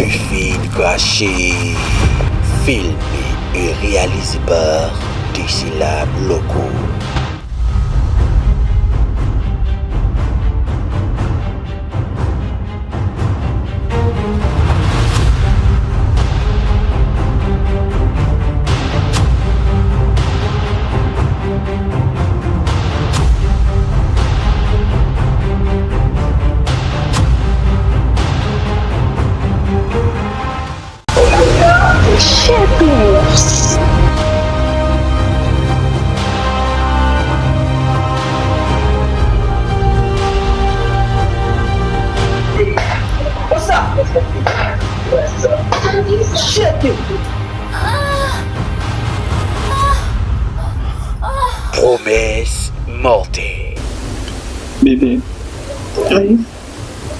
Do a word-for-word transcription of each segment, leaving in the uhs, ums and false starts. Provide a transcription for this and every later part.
Ufid Craché. Filmé et réalisé par Décilab Loco. Promès mòtèl. Bebe, wi,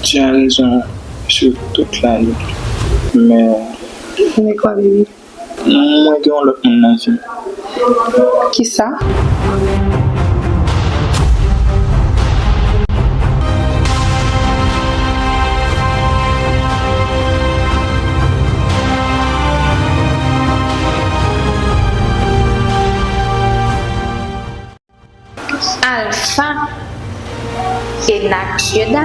tu as raison sur toute la ligne. Men, men kwa, bebe? Mwen gen yon lòt moun nan vi m. Kisa? Alpha et Nakyeda.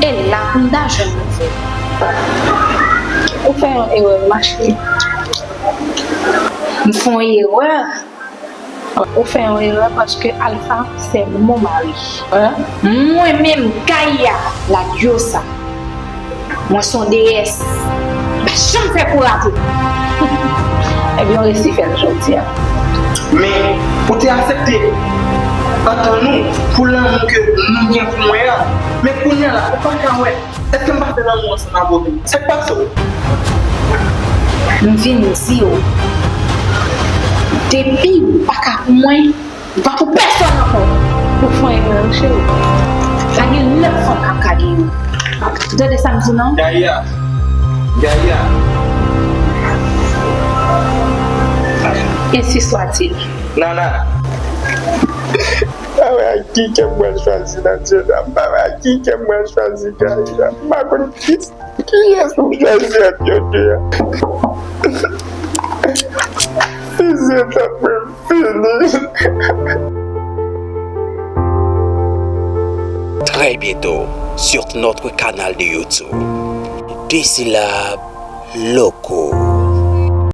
E la pou m ta jwenn nouvèl. Ou fè yon erè, ma chérie. M fè yon erè. Ou fè yon erè paske Alpha se mon mari. Mwen menm, Gaïa la diosa, mwen se yon deyès. M pa janm fè kou rate. Ebyen, w resi fè l jodi a. Men, ou te aksepte antann nou pou lanmou ke nou gen pou mwen an. Men kounye a la, ou pa ka wè. Èske m pa fè lanmou ansanm avè w tou? Sa k pase w? M vin di w, depi w pa ka pou mwen, ou pa pou pèsonn ankò. Ou fè erè wi, cheri. Pa gen lòt fanm k ap ka gen ou. Ou tande sa m di w lan? Gaïa. Gaïa. Ainsi soit-il. Nana. M pa wè ak ki kè m pral chwazi nan dye sa. M pa wè ak ki kè m pral chwazi, Gaïa. M pa konn ki, kiyès pou m chwazi ant yo de a. Fizi tèt mwen fini. Très bientôt sur notre canal de YouTube. Décilab Loco.